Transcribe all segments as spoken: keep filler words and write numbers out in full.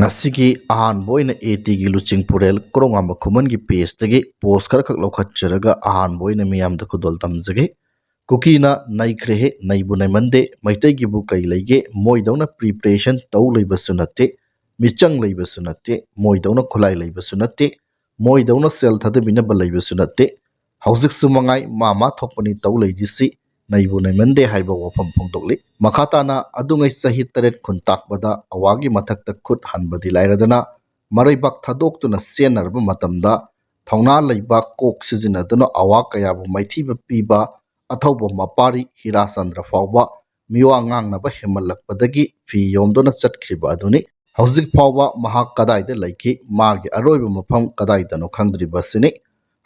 ꯉꯁꯤꯒꯤ ꯑꯍꯥꯟꯕ ꯑꯣꯏꯅ ꯑꯦ ꯇꯤꯒꯤ ꯂꯨꯆꯤꯡꯄꯨꯔꯦꯜ ꯀꯣꯔꯧꯉꯥꯟꯕ ꯈꯨꯃꯟꯒꯤ ꯄꯦꯖꯇꯒꯤ ꯄꯣꯁ ꯈꯔꯈꯛ ꯂꯧꯈꯠꯆꯔꯒ ꯑꯍꯥꯟꯕ ꯑꯣꯏꯅ ꯃꯤꯌꯥꯝꯗ ꯈꯨꯗꯣꯜ ꯇꯝꯖꯒꯦ꯫ ꯀꯨꯀꯤꯅ ꯅꯩꯈ꯭ꯔꯦꯍꯦ, ꯅꯩꯕꯨ ꯅꯩꯃꯟꯗꯦ, ꯃꯩꯇꯩꯒꯤꯕꯨ ꯀꯩ ꯂꯩꯒꯦ, ꯃꯣꯏꯗꯧꯅ ꯄ꯭ꯔꯤꯄꯔꯦꯁꯟ ꯇꯧ ꯂꯩꯕꯁꯨ ꯅꯠꯇꯦ, ꯃꯤꯆꯪ ꯂꯩꯕꯁꯨ ꯅꯠꯇꯦ, ꯃꯣꯏꯗꯧꯅ ꯈꯨꯠꯂꯥꯏ ꯂꯩꯕꯁꯨ ꯅꯠꯇꯦ, ꯃꯣꯏꯗꯧꯅ ꯁꯦꯜ ꯊꯥꯗꯕꯤꯅꯕ ꯂꯩꯕꯁꯨ ꯅꯠꯇꯦ꯫ ꯍꯧꯖꯤꯛꯁꯨ ꯃꯉꯥꯏ ꯃꯥ ꯃꯥ ꯊꯣꯛꯄꯅꯤ ꯇꯧ ꯂꯩꯔꯤꯁꯤ, ꯅꯩꯕꯨ ꯅꯩꯃꯟꯗꯦ ꯍꯥꯏꯕ ꯋꯥꯐꯝ ꯐꯣꯡꯗꯣꯛꯂꯤ꯫ ꯃꯈꯥ ꯇꯥꯅ ꯑꯗꯨꯉꯩ ꯆꯍꯤ ꯇꯔꯦꯠ ꯈꯨꯟ ꯇꯥꯛꯄꯗ ꯑꯋꯥꯒꯤ ꯃꯊꯛꯇ ꯈꯨꯠ ꯍꯟꯕꯗꯤ ꯂꯥꯏꯔꯗꯅ ꯃꯔꯩꯕꯥꯛ ꯊꯥꯗꯣꯛꯇꯨꯅ ꯆꯦꯟꯅꯔꯕ ꯃꯇꯝꯗ ꯊꯧꯅꯥ ꯂꯩꯕ ꯀꯣꯛ ꯁꯤꯖꯤꯟꯅꯗꯨꯅ ꯑꯋꯥ ꯀꯌꯥꯕꯨ ꯃꯥꯏꯊꯤꯕ ꯄꯤꯕ ꯑꯊꯧꯕ ꯃꯄꯥꯔꯤ ꯍꯤꯔꯥꯆꯟꯗ꯭ꯔ ꯐꯥꯎꯕ ꯃꯤꯋꯥ ꯉꯥꯡꯅꯕ ꯍꯦꯟꯃꯜꯂꯛꯄꯗꯒꯤ ꯐꯤ ꯌꯣꯝꯗꯨꯅ ꯆꯠꯈ꯭ꯔꯤꯕ ꯑꯗꯨꯅꯤ꯫ ꯍꯧꯖꯤꯛ ꯐꯥꯎꯕ ꯃꯍꯥꯛ ꯀꯗꯥꯏꯗ ꯂꯩꯈꯤ, ꯃꯥꯒꯤ ꯑꯔꯣꯏꯕ ꯃꯐꯝ ꯀꯗꯥꯏꯗꯅꯣ ꯈꯪꯗ꯭ꯔꯤꯕ ꯑꯁꯤꯅꯤ꯫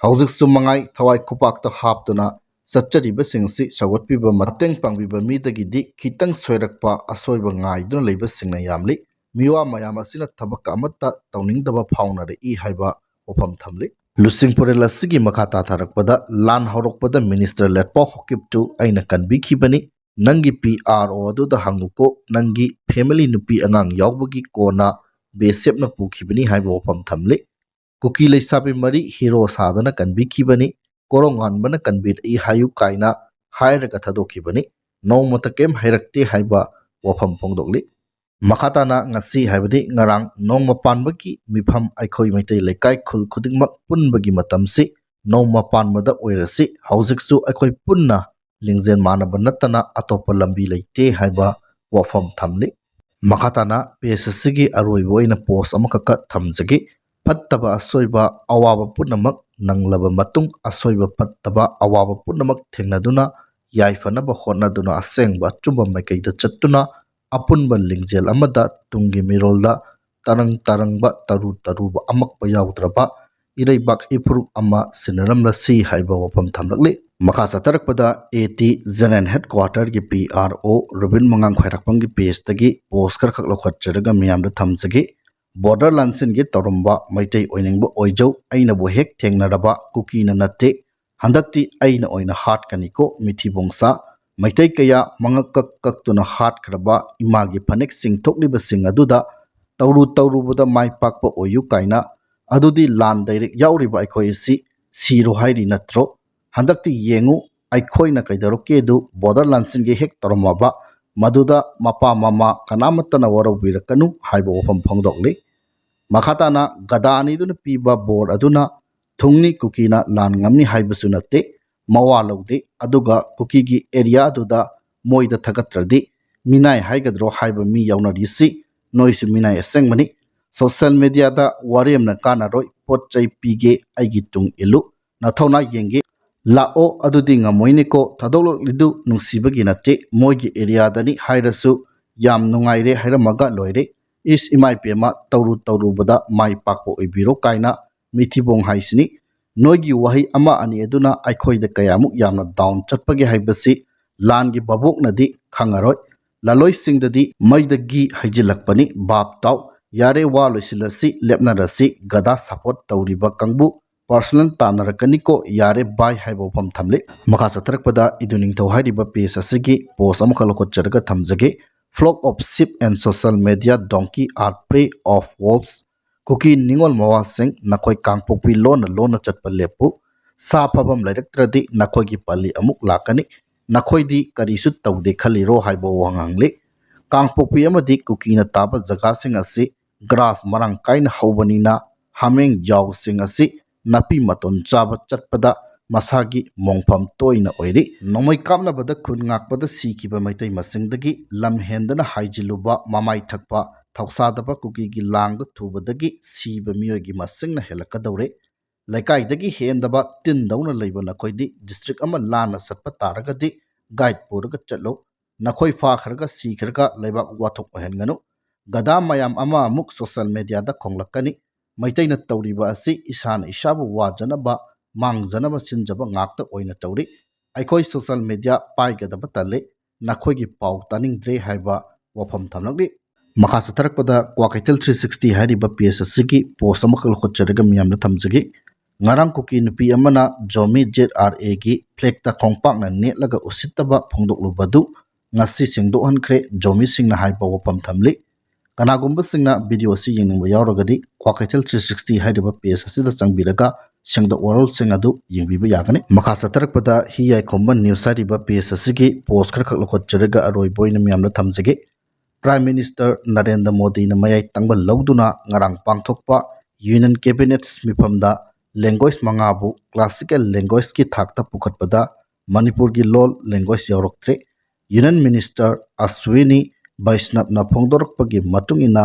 ꯍꯧꯖꯤꯛꯁꯨ ꯃꯉꯥꯏ ꯊꯋꯥꯏ ꯈꯨꯄꯥꯛꯇ ꯍꯥꯞꯇꯨꯅ ꯆꯠꯆꯔꯤꯕꯁꯤꯡꯁꯤ ꯁꯧꯒꯠꯄꯤꯕ, ꯃꯇꯦꯡ ꯄꯥꯡꯕꯤꯕ ꯃꯤꯗꯒꯤꯗꯤ ꯈꯤꯇꯪ ꯁꯣꯏꯔꯛꯄ ꯑꯁꯣꯏꯕ ꯉꯥꯏꯗꯨꯅ ꯂꯩꯕꯁꯤꯡꯅ ꯌꯥꯝꯂꯤ꯫ ꯃꯤꯋꯥ ꯃꯌꯥꯝ ꯑꯁꯤꯅ ꯊꯕꯛ ꯑꯃꯠꯇ ꯇꯧꯅꯤꯡꯗꯕ ꯐꯥꯎꯅꯔꯛꯏ ꯍꯥꯏꯕ ꯋꯥꯐꯝ ꯊꯝꯂꯤ꯫ ꯂꯨꯆꯤꯡꯄꯨꯔꯦꯜ ꯑꯁꯤꯒꯤ ꯃꯈꯥ ꯇꯥꯊꯔꯛꯄꯗ, ꯂꯥꯟ ꯍꯧꯔꯛꯄꯗ ꯃꯤꯅꯤꯁꯇꯔ ꯂꯦꯠꯄꯥꯎ ꯍꯣꯀꯤꯞꯇꯨ ꯑꯩꯅ ꯀꯟꯕꯤꯈꯤꯕꯅꯤ, ꯅꯪꯒꯤ ꯄꯤ ꯑꯥꯔ ꯑꯣ ꯑꯗꯨꯗ ꯍꯪꯉꯨꯀꯣ, ꯅꯪꯒꯤ ꯐꯦꯃꯤꯂꯤ ꯅꯨꯄꯤ ꯑꯉꯥꯡ ꯌꯥꯎꯕꯒꯤ ꯀꯣꯟꯅ ꯕꯤ ꯑꯦꯁ ꯑꯦꯐꯅ ꯄꯨꯈꯤꯕꯅꯤ ꯍꯥꯏꯕ ꯋꯥꯐꯝ ꯊꯝꯂꯤ꯫ ꯀꯨꯀꯤ ꯂꯩꯁꯥꯕꯤ ꯃꯔꯤ ꯍꯤꯔꯣ ꯁꯥꯗꯅ ꯀꯟꯕꯤꯈꯤꯕꯅꯤ, ꯀꯣꯔꯧꯉꯥꯟꯕꯅ ꯀꯟꯕꯤꯔꯛꯏ ꯍꯥꯏꯌꯨ ꯀꯥꯏꯅ ꯍꯥꯏꯔꯒ ꯊꯥꯗꯣꯛꯈꯤꯕꯅꯤ, ꯅꯣꯡꯃꯇ ꯀꯩꯝ ꯍꯥꯏꯔꯛꯇꯦ ꯍꯥꯏꯕ ꯋꯥꯐꯝ ꯐꯣꯡꯗꯣꯛꯂꯤ꯫ ꯃꯈꯥ ꯇꯥꯅ ꯉꯁꯤ ꯍꯥꯏꯕꯗꯤ ꯉꯔꯥꯡ ꯅꯣꯡꯃ ꯄꯥꯟꯕꯒꯤ ꯃꯤꯐꯝ ꯑꯩꯈꯣꯏ ꯃꯩꯇꯩ ꯂꯩꯀꯥꯏ ꯈꯨꯜ ꯈꯨꯗꯤꯡꯃꯛ ꯄꯨꯟꯕꯒꯤ ꯃꯇꯝꯁꯤ ꯅꯣꯡꯃ ꯄꯥꯟꯕꯗ ꯑꯣꯏꯔꯁꯤ, ꯍꯧꯖꯤꯛꯁꯨ ꯑꯩꯈꯣꯏ ꯄꯨꯟꯅ ꯂꯤꯡꯖꯦꯜ ꯃꯥꯟꯅꯕ ꯅꯠꯇꯅ ꯑꯇꯣꯞꯄ ꯂꯝꯕꯤ ꯂꯩꯇꯦ ꯍꯥꯏꯕ ꯋꯥꯐꯝ ꯊꯝꯂꯤ꯫ ꯃꯈꯥ ꯇꯥꯅ ꯄꯦꯖ ꯑꯁꯤꯒꯤ ꯑꯔꯣꯏꯕ ꯑꯣꯏꯅ ꯄꯣꯁ ꯑꯃꯈꯛꯀ ꯊꯝꯖꯒꯦ꯫ ꯐꯠꯇꯕ ꯑꯁꯣꯏꯕ ꯑꯋꯥꯕ ꯄꯨꯝꯅꯃꯛ ꯅꯪꯂꯕ ꯃꯇꯨꯡ ꯑꯁꯣꯏꯕ ꯐꯠꯇꯕ ꯑꯋꯥꯕ ꯄꯨꯝꯅꯃꯛ ꯊꯦꯡꯅꯗꯨꯅ ꯌꯥꯏꯐꯅꯕ ꯍꯣꯠꯅꯗꯨꯅ ꯑꯁꯦꯡꯕ ꯑꯆꯨꯝꯕ ꯃꯥꯏꯀꯩꯗ ꯆꯠꯇꯨꯅ ꯑꯄꯨꯟꯕ ꯂꯤꯡꯖꯦꯜ ꯑꯃꯗ ꯇꯨꯡꯒꯤ ꯃꯤꯔꯣꯜꯗ ꯇꯔꯪ ꯇꯔꯪꯕ ꯇꯔꯨ ꯇꯔꯨꯕ ꯑꯃꯛꯄ ꯌꯥꯎꯗ꯭ꯔꯕ ꯏꯔꯩꯕꯥꯛ ꯏꯐꯨꯔꯨꯞ ꯑꯃ ꯁꯤꯟꯅꯔꯝꯂꯁꯤ ꯍꯥꯏꯕ ꯋꯥꯐꯝ ꯊꯝꯂꯛꯂꯤ꯫ ꯃꯈꯥ ꯆꯠꯊꯔꯛꯄꯗ ꯑꯦ ꯇꯤ ꯖꯦꯅꯔꯦꯜ ꯍꯦꯗꯀ꯭ꯋꯥꯇꯔꯒꯤ ꯄꯤ ꯑꯥꯔ ꯑꯣ ꯔꯨꯕꯤꯟ ꯃꯉꯥꯡ ꯈ꯭ꯋꯥꯏꯔꯥꯛꯄꯝꯒꯤ ꯄꯦꯖꯇꯒꯤ ꯄꯣꯁ ꯈꯔꯈꯛ ꯂꯧꯈꯠꯆꯔꯒ ꯃꯤꯌꯥꯝꯗ ꯊꯝꯖꯒꯦ꯫ ꯕꯣꯔꯗꯔ ꯂꯥꯟꯁꯤꯟꯒꯦ ꯇꯧꯔꯝꯕ ꯃꯩꯇꯩ ꯑꯣꯏꯅꯤꯡꯕ ꯑꯣꯏꯖꯧ, ꯑꯩꯅꯕꯨ ꯍꯦꯛ ꯊꯦꯡꯅꯔꯕ ꯀꯨꯀꯤꯅ ꯅꯠꯇꯦ, ꯍꯟꯗꯛꯇꯤ ꯑꯩꯅ ꯑꯣꯏꯅ ꯍꯥꯠꯀꯅꯤꯀꯣ ꯃꯤꯊꯤꯕꯣꯡ ꯆꯥ꯫ ꯃꯩꯇꯩ ꯀꯌꯥ ꯃꯉꯛ ꯀꯛ ꯀꯛꯇꯨꯅ ꯍꯥꯠꯈ꯭ꯔꯕ ꯏꯃꯥꯒꯤ ꯐꯅꯦꯛ ꯆꯤꯡꯊꯣꯛꯂꯤꯕꯁꯤꯡ ꯑꯗꯨꯗ ꯇꯧꯔꯨ ꯇꯧꯔꯨꯕꯗ ꯃꯥꯏ ꯄꯥꯛꯄ ꯑꯣꯏꯌꯨ ꯀꯥꯏꯅ꯫ ꯑꯗꯨꯗꯤ ꯂꯥꯟ ꯗꯥꯏꯔꯦꯛ ꯌꯥꯎꯔꯤꯕ ꯑꯩꯈꯣꯏ ꯑꯁꯤ ꯁꯤꯔꯣ ꯍꯥꯏꯔꯤ ꯅꯠꯇ꯭ꯔꯣ? ꯍꯟꯗꯛꯇꯤ ꯌꯦꯡꯉꯨ, ꯑꯩꯈꯣꯏꯅ ꯀꯩꯗꯧꯔꯛꯀꯦ ꯑꯗꯨ ꯕꯣꯔꯗꯔ ꯂꯥꯟꯁꯤꯟꯒꯦ ꯍꯦꯛ ꯇꯧꯔꯝꯃꯕ, ꯃꯗꯨꯗ ꯃꯄꯥ ꯃꯃꯥ ꯀꯅꯥꯃꯠꯇꯅ ꯋꯥꯔꯧꯕꯤꯔꯛꯀꯅꯨ ꯍꯥꯏꯕ ꯋꯥꯐꯝ ꯐꯣꯡꯗꯣꯛꯂꯤ꯫ ꯃꯈꯥ ꯇꯥꯅ ꯒꯗꯥ ꯑꯅꯤꯗꯨꯅ ꯄꯤꯕ ꯕꯣꯔ ꯑꯗꯨꯅ ꯊꯨꯡꯅꯤ, ꯀꯨꯀꯤꯅ ꯂꯥꯟ ꯉꯝꯅꯤ ꯍꯥꯏꯕꯁꯨ ꯅꯠꯇꯦ, ꯃꯋꯥ ꯂꯧꯗꯦ꯫ ꯑꯗꯨꯒ ꯀꯨꯀꯤꯒꯤ ꯑꯦꯔꯤꯌꯥ ꯑꯗꯨꯗ ꯃꯣꯏꯗ ꯊꯥꯒꯠꯇ꯭ꯔꯗꯤ ꯃꯤꯅꯥꯏ ꯍꯥꯏꯒꯗ꯭ꯔꯣ ꯍꯥꯏꯕ ꯃꯤ ꯌꯥꯎꯅꯔꯤꯁꯤ ꯅꯣꯏꯁꯨ ꯃꯤꯅꯥꯏ ꯑꯁꯦꯡꯕꯅꯤ꯫ ꯁꯣꯁꯦꯜ ꯃꯦꯗꯤꯌꯥꯗ ꯋꯥꯔꯦꯝꯅ ꯀꯥꯟꯅꯔꯣꯏ, ꯄꯣꯠ ꯆꯩ ꯄꯤꯒꯦ ꯑꯩꯒꯤ ꯇꯨꯡ ꯏꯜꯂꯨ, ꯅꯊꯧꯅꯥ ꯌꯦꯡꯒꯦ꯫ ꯂꯥꯛꯑꯣ, ꯑꯗꯨꯗꯤ ꯉꯝꯃꯣꯏꯅꯦꯀꯣ꯫ ꯊꯥꯗꯣꯛꯂꯛꯂꯤꯗꯨ ꯅꯨꯡꯁꯤꯕꯒꯤ ꯅꯠꯇꯦ, ꯃꯣꯏꯒꯤ ꯑꯦꯔꯤꯌꯥꯗꯅꯤ ꯍꯥꯏꯔꯁꯨ ꯌꯥꯝ ꯅꯨꯡꯉꯥꯏꯔꯦ ꯍꯥꯏꯔꯝꯃꯒ ꯂꯣꯏꯔꯦ꯫ ꯏꯁ, ꯏꯃꯥ ꯏꯄꯦꯝꯃ, ꯇꯧꯔꯨ ꯇꯧꯔꯨꯕꯗ ꯃꯥꯏ ꯄꯥꯛꯄ ꯑꯣꯏꯕꯤꯔꯣ ꯀꯥꯏꯅ ꯃꯤꯊꯤꯕꯣꯡ ꯍꯥꯏꯁꯤꯅꯤ꯫ ꯅꯣꯏꯒꯤ ꯋꯥꯍꯩ ꯑꯃ ꯑꯅꯤ ꯑꯗꯨꯅ ꯑꯩꯈꯣꯏꯗ ꯀꯌꯥꯃꯨꯛ ꯌꯥꯝꯅ ꯗꯥꯎꯟ ꯆꯠꯄꯒꯦ ꯍꯥꯏꯕꯁꯤ ꯂꯥꯟꯒꯤ ꯚꯥꯕꯣꯛꯅꯗꯤ ꯈꯪꯉꯔꯣꯏ꯫ ꯂꯥꯂꯣꯏꯁꯤꯡꯗꯗꯤ ꯃꯩꯗꯒꯤ ꯍꯩꯖꯤꯜꯂꯛꯄꯅꯤ, ꯚꯥꯞ ꯇꯥꯎ꯫ ꯌꯥꯔꯦ, ꯋꯥ ꯂꯣꯏꯁꯤꯜꯂꯁꯤ, ꯂꯦꯞꯅꯔꯁꯤ꯫ ꯒꯗꯥ ꯁꯄꯣꯔꯠ ꯇꯧꯔꯤꯕ ꯀꯥꯡꯕꯨ ꯄꯥꯔꯁꯣꯅꯦꯜ ꯇꯥꯟꯅꯔꯛꯀꯅꯤꯀꯣ, ꯌꯥꯔꯦ ꯕꯥꯏ ꯍꯥꯏꯕ ꯋꯥꯐꯝ ꯊꯝꯂꯤ꯫ ꯃꯈꯥ ꯆꯠꯊꯔꯛꯄꯗ ꯏꯗꯨ ꯅꯤꯡꯊꯧ ꯍꯥꯏꯔꯤꯕ ꯄꯦꯖ ꯑꯁꯤꯒꯤ ꯄꯣꯁ ꯑꯃꯈꯛ ꯂꯧꯈꯠꯆꯔꯒ ꯊꯝꯖꯒꯦ꯫ Flock of sheep and social media donkey are prey of wolves꯫ ꯀꯨꯀꯤ ꯅꯤꯉꯣꯜ ꯃꯋꯥꯁꯤꯡ, ꯅꯈꯣꯏ ꯀꯥꯡꯄꯣꯛꯄꯤ ꯂꯣꯟꯅ ꯂꯣꯟꯅ ꯆꯠꯄ ꯂꯦꯞꯄꯨ꯫ ꯁꯥ ꯐꯥꯐꯝ ꯂꯩꯔꯛꯇ꯭ꯔꯗꯤ ꯅꯈꯣꯏꯒꯤ ꯄꯜꯂꯤ ꯑꯃꯨꯛ ꯂꯥꯛꯀꯅꯤ꯫ ꯅꯈꯣꯏꯗꯤ ꯀꯔꯤꯁꯨ ꯇꯧꯗꯦ ꯈꯜꯂꯤꯔꯣ ꯍꯥꯏꯕ ꯋꯥꯍꯪ ꯍꯪꯂꯤ꯫ ꯀꯥꯡꯄꯣꯛꯄꯤ ꯑꯃꯗꯤ ꯀꯨꯀꯤꯅ ꯇꯥꯕ ꯖꯒꯥꯁꯤꯡ ꯑꯁꯤ ꯒ꯭ꯔꯥꯁ ꯃꯔꯥꯡ ꯀꯥꯏꯅ ꯍꯧꯕꯅꯤꯅ ꯍꯥꯃꯦꯡ ꯌꯥꯎꯁꯤꯡ ꯑꯁꯤ ꯅꯥꯄꯤ ꯃꯇꯣꯟ ꯆꯥꯕ ꯆꯠꯄꯗ ꯃꯁꯥꯒꯤ ꯃꯣꯡꯐꯝ ꯇꯣꯏꯅ ꯑꯣꯏꯔꯤ꯫ ꯅꯣꯡꯃꯩ ꯀꯥꯞꯅꯕꯗ ꯈꯨꯟ ꯉꯥꯛꯄꯗ ꯁꯤꯈꯤꯕ ꯃꯩꯇꯩ ꯃꯁꯤꯡꯗꯒꯤ ꯂꯝ ꯍꯦꯟꯗꯅ ꯍꯥꯏꯖꯤꯜꯂꯨꯕ ꯃꯃꯥꯏ ꯊꯛꯄ ꯊꯧꯁꯥꯗꯕ ꯀꯨꯀꯤꯒꯤ ꯂꯥꯡꯗ ꯊꯨꯕꯗꯒꯤ ꯁꯤꯕ ꯃꯤꯑꯣꯏꯒꯤ ꯃꯁꯤꯡꯅ ꯍꯦꯜꯂꯛꯀꯗꯧꯔꯦ꯫ ꯂꯩꯀꯥꯏꯗꯒꯤ ꯍꯦꯟꯗꯕ ꯇꯤꯟꯗꯧꯅ ꯂꯩꯕ ꯅꯈꯣꯏꯗꯤ ꯗꯤꯁꯇ꯭ꯔꯤꯛ ꯑꯃ ꯂꯥꯟꯅ ꯆꯠꯄ ꯇꯥꯔꯒꯗꯤ ꯒꯥꯏꯗ ꯄꯨꯔꯒ ꯆꯠꯂꯨ꯫ ꯅꯈꯣꯏ ꯐꯥꯈ꯭ꯔꯒ ꯁꯤꯈ꯭ꯔꯒ ꯂꯩꯕꯥꯛ ꯋꯥꯊꯣꯛ ꯑꯣꯏꯍꯟꯒꯅꯨ꯫ ꯒꯗꯥ ꯃꯌꯥꯝ ꯑꯃ ꯑꯃꯨꯛ ꯁꯣꯁꯦꯜ ꯃꯦꯗꯤꯌꯥꯗ ꯈꯣꯡꯂꯛꯀꯅꯤ꯫ ꯃꯩꯇꯩꯅ ꯇꯧꯔꯤꯕ ꯑꯁꯤ ꯏꯁꯥꯅ ꯏꯁꯥꯕꯨ ꯋꯥꯖꯅꯕ, ꯃꯥꯡꯖꯅꯕ ꯁꯤꯟꯖꯕ ꯉꯥꯛꯇ ꯑꯣꯏꯅ ꯇꯧꯔꯤ꯫ ꯑꯩꯈꯣꯏ ꯁꯣꯁꯦꯜ ꯃꯦꯗꯤꯌꯥ ꯄꯥꯏꯒꯗꯕ ꯇꯜꯂꯦ, ꯅꯈꯣꯏꯒꯤ ꯄꯥꯎ ꯇꯥꯅꯤꯡꯗ꯭ꯔꯦ ꯍꯥꯏꯕ ꯋꯥꯐꯝ ꯊꯝꯂꯛꯂꯤ꯫ ꯃꯈꯥ ꯆꯠꯊꯔꯛꯄꯗ ꯀ꯭ꯋꯥꯀꯩꯊꯦꯜ ꯊ꯭ꯔꯤ ꯁꯤꯛꯁꯇꯤ ꯍꯥꯏꯔꯤꯕ ꯄꯦꯖ ꯑꯁꯤꯒꯤ ꯄꯣꯁ ꯑꯃꯈꯛ ꯂꯧꯈꯠꯆꯔꯒ ꯃꯤꯌꯥꯝꯗ ꯊꯝꯖꯒꯦ꯫ ꯉꯔꯥꯡ ꯀꯨꯀꯤ ꯅꯨꯄꯤ ꯑꯃꯅ ꯖꯣꯃꯤ ꯖꯦꯠ ꯑꯥꯔ ꯑꯦꯒꯤ ꯐ꯭ꯂꯦꯛꯇ ꯈꯣꯡꯄꯥꯛꯅ ꯅꯦꯠꯂꯒ ꯎꯁꯤꯠꯇꯕ ꯐꯣꯡꯗꯣꯛꯂꯨꯕꯗꯨ ꯉꯁꯤ ꯁꯦꯡꯗꯣꯛꯍꯟꯈ꯭ꯔꯦ ꯖꯣꯃꯤꯁꯤꯡꯅ ꯍꯥꯏꯕ ꯋꯥꯐꯝ ꯊꯝꯂꯤ꯫ ꯀꯅꯥꯒꯨꯝꯕꯁꯤꯡꯅ video ꯑꯁꯤ ꯌꯦꯡꯅꯤꯡꯕ ꯌꯥꯎꯔꯒꯗꯤ ꯀ꯭ꯋꯥꯀꯩꯊꯦꯜ three sixty ꯍꯥꯏꯔꯤꯕ page ꯑꯁꯤꯗ ꯆꯪꯕꯤꯔꯒ ꯁꯦꯡꯗꯣꯛ ꯋꯥꯔꯣꯜꯁꯤꯡ ꯑꯗꯨ ꯌꯦꯡꯕꯤꯕ ꯌꯥꯒꯅꯤ꯫ ꯃꯈꯥ ꯆꯠꯊꯔꯛꯄꯗ ꯍꯤꯌꯥꯏꯈꯣꯝꯕ news ꯍꯥꯏꯔꯤꯕ page ꯑꯁꯤꯒꯤ post ꯈꯔꯈꯛ ꯂꯧꯈꯠꯆꯔꯒ ꯑꯔꯣꯏꯕ ꯑꯣꯏꯅ ꯃꯌꯥꯝꯗ ꯊꯝꯖꯒꯦ꯫ Prime Minister ꯅꯔꯦꯟꯗ꯭ꯔ ꯃꯣꯗꯤꯅ ꯃꯌꯥꯏ ꯇꯪꯕ ꯂꯧꯗꯨꯅ ꯉꯔꯥꯡ ꯄꯥꯡꯊꯣꯛꯄ Union Cabinet ꯃꯤꯐꯝꯗ language ꯃꯉꯥꯕꯨ classical languageꯀꯤ ꯊꯥꯛꯇ ꯄꯨꯈꯠꯄꯗ ꯃꯅꯤꯄꯨꯔꯒꯤ ꯂꯣꯜ language ꯌꯥꯎꯔꯛꯇ꯭ꯔꯦ꯫ Union Minister ꯑꯁ꯭ꯋꯤꯅꯤ ꯕꯩꯁꯅꯕꯅ ꯐꯣꯡꯗꯣꯔꯛꯄꯒꯤ ꯃꯇꯨꯡ ꯏꯟꯅ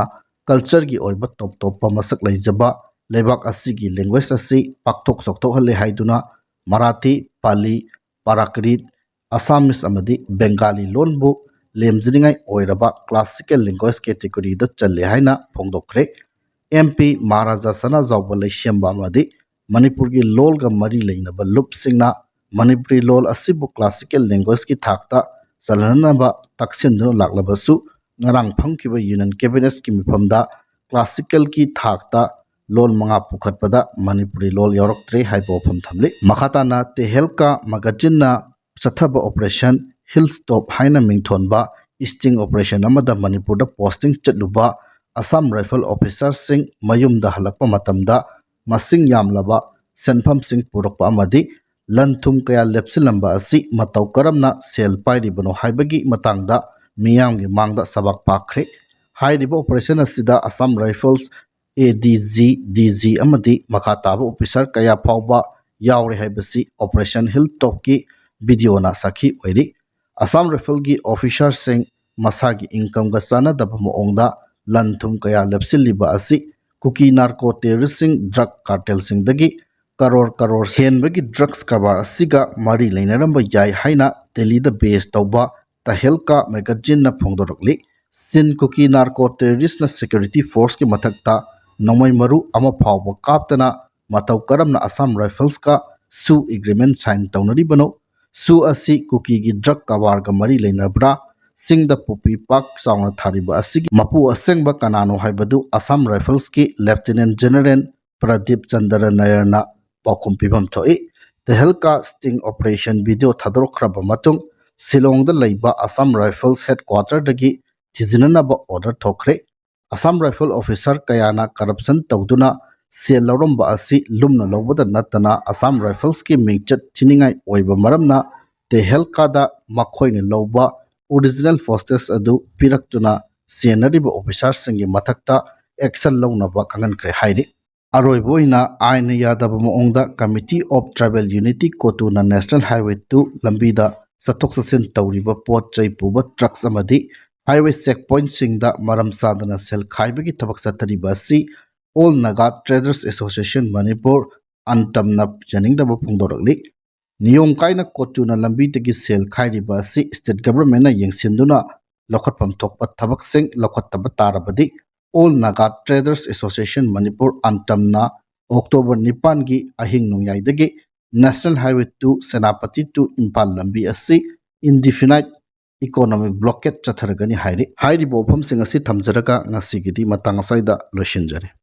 cultureꯒꯤ ꯑꯣꯏꯕ ꯇꯣꯞ ꯇꯣꯞꯄ ꯃꯁꯛ ꯂꯩꯖꯕ ꯂꯩꯕꯥꯛ ꯑꯁꯤꯒꯤ language ꯑꯁꯤ ꯄꯥꯛꯊꯣꯛ ꯆꯥꯎꯊꯣꯛꯍꯜꯂꯦ ꯍꯥꯏꯗꯨꯅ ꯃꯔꯥꯊꯤ, ꯄꯥꯂꯤ, ꯄ꯭ꯔꯥꯀ꯭ꯔꯤꯠ, ꯑꯁꯥꯃꯤꯁ ꯑꯃꯗꯤ ꯕꯦꯡꯒꯥꯂꯤ ꯂꯣꯟꯕꯨ ꯂꯦꯝꯖꯅꯤꯡꯉꯥꯏ ꯑꯣꯏꯔꯕ classical language categoryꯗ ꯆꯜꯂꯦ ꯍꯥꯏꯅ ꯐꯣꯡꯗꯣꯛꯈ꯭ꯔꯦ꯫ MP ꯃꯍꯥꯔꯥꯖꯥ ꯁꯅꯥꯖꯥꯎꯕ ꯂꯩꯁꯦꯝꯕ ꯑꯃꯗꯤ ꯃꯅꯤꯄꯨꯔꯒꯤ ꯂꯣꯜꯒ ꯃꯔꯤ ꯂꯩꯅꯕ ꯂꯨꯞꯁꯤꯡꯅ ꯃꯅꯤꯄꯨꯔꯤ ꯂꯣꯜ ꯑꯁꯤꯕꯨ classical languageꯀꯤ ꯊꯥꯛꯇ ꯆꯜꯍꯟꯅꯕ ꯇꯛꯁꯤꯟꯗꯨꯅ ꯂꯥꯛꯂꯕꯁꯨ, ꯉꯔꯥꯡ ꯐꯝꯈꯤꯕ Union Cabinetꯀꯤ ꯃꯤꯐꯝꯗ classicalꯒꯤ ꯊꯥꯛꯇ ꯂꯣꯜ ꯃꯉꯥ ꯄꯨꯈꯠꯄꯗ ꯃꯅꯤꯄꯨꯔꯤ ꯂꯣꯜ ꯌꯥꯎꯔꯛꯇ꯭ꯔꯦ ꯍꯥꯏꯕ ꯋꯥꯐꯝ ꯊꯝꯂꯤ꯫ ꯃꯈꯥ ꯇꯥꯅ Tehelka magazineꯅ ꯆꯠꯊꯕ Operation Hilltop ꯍꯥꯏꯅ ꯃꯤꯡꯊꯣꯟꯕ sting operation ꯑꯃꯗ ꯃꯅꯤꯄꯨꯔꯗ posting ꯆꯠꯂꯨꯕ Assam Rifle officerꯁꯤꯡ ꯃꯌꯨꯝꯗ ꯍꯜꯂꯛꯄ ꯃꯇꯝꯗ ꯃꯁꯤꯡ ꯌꯥꯝꯂꯕ ꯁꯦꯟꯐꯝꯁꯤꯡ ꯄꯨꯔꯛꯄ ꯑꯃꯗꯤ ꯂꯟ ꯊꯨꯝ ꯀꯌꯥ ꯂꯦꯞꯁꯤꯜꯂꯝꯕ ꯑꯁꯤ ꯃꯇꯧ ꯀꯔꯝꯅ ꯁꯦꯜ ꯄꯥꯏꯔꯤꯕꯅꯣ ꯍꯥꯏꯕꯒꯤ ꯃꯇꯥꯡꯗ ꯃꯤꯌꯥꯝꯒꯤ ꯃꯥꯡꯗ ꯁꯕꯥꯛ ꯄꯥꯛꯈ꯭ꯔꯦ꯫ ꯍꯥꯏꯔꯤꯕ operation ꯑꯁꯤꯗ Assam Rifles ADG, DG ꯑꯃꯗꯤ ꯃꯈꯥ ꯇꯥꯕ officer ꯀꯌꯥ ꯐꯥꯎꯕ ꯌꯥꯎꯔꯦ ꯍꯥꯏꯕꯁꯤ Operation Hilltopꯀꯤ videoꯅ ꯁꯥꯈꯤ ꯑꯣꯏꯔꯤ꯫ Assam Rifleꯒꯤ officerꯁꯤꯡ ꯃꯁꯥꯒꯤ incomeꯒ ꯆꯥꯟꯅꯗꯕ ꯃꯑꯣꯡꯗ ꯂꯟ ꯊꯨꯝ ꯀꯌꯥ ꯂꯦꯞꯁꯤꯜꯂꯤꯕ ꯑꯁꯤ ꯀꯨꯀꯤ narco terroristꯁꯤꯡ, drug cartelꯁꯤꯡꯗꯒꯤ crore crore ꯍꯦꯟꯕꯒꯤ drugs ꯀꯔꯕꯥꯔ ꯑꯁꯤꯒ ꯃꯔꯤ ꯂꯩꯅꯔꯝꯕ ꯌꯥꯏ ꯍꯥꯏꯅ ꯗꯦꯜꯂꯤꯗ base ꯇꯧꯕ Tehelka magazineꯅ ꯐꯣꯡꯗꯣꯔꯛꯂꯤ꯫ ꯆꯤꯟ ꯀꯨꯀꯤ narco terroristꯅ security forceꯀꯤ ꯃꯊꯛꯇ ꯅꯣꯡꯃꯩ ꯃꯔꯨ ꯑꯃ ꯐꯥꯎꯕ ꯀꯥꯞꯇꯅ ꯃꯇꯧ ꯀꯔꯝꯅ Assam Riflesꯀ SoO agreement sign ꯇꯧꯅꯔꯤꯕꯅꯣ? SoO ꯑꯁꯤ ꯀꯨꯀꯤꯒꯤ drug ꯀꯔꯕꯥꯔꯒ ꯃꯔꯤ ꯂꯩꯅꯕ꯭ꯔꯥ? ꯆꯤꯡꯗ ꯄꯣꯄꯤ ꯄꯥꯛ ꯆꯥꯎꯅ ꯊꯥꯔꯤꯕ ꯑꯁꯤꯒꯤ ꯃꯄꯨ ꯑꯁꯦꯡꯕ ꯀꯅꯥꯅꯣ ꯍꯥꯏꯕꯗꯨ Assam Riflesꯀꯤ Lieutenant General Pradeep Chandra ꯅꯥꯌꯔꯅ ꯄꯥꯎꯈꯨꯝ ꯄꯤꯐꯝ ꯊꯣꯛꯏ꯫ Tehelka sting operation video ꯊꯥꯗꯣꯔꯛꯈ꯭ꯔꯕ ꯃꯇꯨꯡ ꯁꯤꯂꯣꯡꯗ ꯂꯩꯕ Assam Rifles headquarterꯗꯒꯤ ꯊꯤꯖꯤꯟꯅꯅꯕ order ꯊꯣꯛꯈ꯭ꯔꯦ꯫ ꯑꯁꯥꯝ ꯔꯥꯏꯐꯜ ꯑꯣꯐꯤꯁꯥꯔ ꯀꯌꯥꯅ ꯀꯔꯞꯁꯟ ꯇꯧꯗꯨꯅ ꯁꯦꯜ ꯂꯧꯔꯝꯕ ꯑꯁꯤ ꯂꯨꯝꯅ ꯂꯧꯕꯗ ꯅꯠꯇꯅ ꯑꯁꯥꯝ ꯔꯥꯏꯐꯜꯁꯀꯤ ꯃꯤꯡꯆꯠ ꯊꯤꯅꯤꯡꯉꯥꯏ ꯑꯣꯏꯕ ꯃꯔꯝꯅ ꯇꯦꯍꯦꯜꯀꯥꯗ ꯃꯈꯣꯏꯅ ꯂꯧꯕ ꯑꯣꯔꯤꯖꯤꯅꯦꯜ ꯐꯣꯁꯇꯦꯖ ꯑꯗꯨ ꯄꯤꯔꯛꯇꯨꯅ ꯁꯦꯟꯅꯔꯤꯕ ꯑꯣꯐꯤꯁꯥꯔꯁꯤꯡꯒꯤ ꯃꯊꯛꯇ ꯑꯦꯛꯁꯟ ꯂꯧꯅꯕ ꯀꯪꯍꯟꯈ꯭ꯔꯦ ꯍꯥꯏꯔꯤ꯫ ꯑꯔꯣꯏꯕ ꯑꯣꯏꯅ ꯑꯥꯏꯟꯅ ꯌꯥꯗꯕ ꯃꯑꯣꯡꯗ Committee of Tribal Unity ꯀꯣꯇꯨꯅ National Highway two ꯂꯝꯕꯤꯗ ꯆꯠꯊꯣꯛ ꯆꯠꯁꯤꯟ ꯇꯧꯔꯤꯕ ꯄꯣꯠ ꯆꯩ ꯄꯨꯕ ꯇ꯭ꯔꯛꯁ ꯑꯃꯗꯤ ꯍꯥꯏꯋꯦ ꯆꯦꯛ ꯄꯣꯏꯟꯠꯁꯤꯡꯗ ꯃꯔꯝ ꯆꯥꯗꯅ ꯁꯦꯜ ꯈꯥꯏꯕꯒꯤ ꯊꯕꯛ ꯆꯠꯊꯔꯤꯕ ꯑꯁꯤ All Naga Traders Association Manipur, ꯑꯟꯇꯝꯅ ꯌꯥꯅꯤꯡꯗꯕ ꯐꯣꯡꯗꯣꯔꯛꯂꯤ꯫ ꯅꯤꯌꯣꯝ ꯀꯥꯏꯅ ꯀꯣꯆꯨꯅ ꯂꯝꯕꯤꯗꯒꯤ ꯁꯦꯜ ꯈꯥꯏꯔꯤꯕ ꯑꯁꯤ state governmentꯅ ꯌꯦꯡꯁꯤꯟꯗꯨꯅ ꯂꯧꯈꯠꯐꯝ ꯊꯣꯛꯄ ꯊꯕꯛꯁꯤꯡ ꯂꯧꯈꯠꯇꯕ ꯇꯥꯔꯕꯗꯤ All Naga Traders Association Manipur, ꯑꯟꯇꯝꯅ ꯑꯣꯛꯇꯣꯕꯔ ꯅꯤꯄꯥꯟꯒꯤ ꯑꯍꯤꯡ ꯅꯣꯡꯌꯥꯏꯗꯒꯤ National Highway two Senapati to Imphal ꯂꯝꯕꯤ ꯑꯁꯤ indefinite economic blockade ꯆꯠꯊꯔꯒꯅꯤ ꯍꯥꯏꯔꯤ꯫ ꯍꯥꯏꯔꯤꯕ ꯋꯥꯐꯝꯁꯤꯡ ꯑꯁꯤ ꯊꯝꯖꯔꯒ ꯉꯁꯤꯒꯤꯗꯤ ꯃꯇꯥꯡ ꯑꯁ꯭ꯋꯥꯏꯗ ꯂꯣꯏꯁꯤꯟꯖꯔꯦ꯫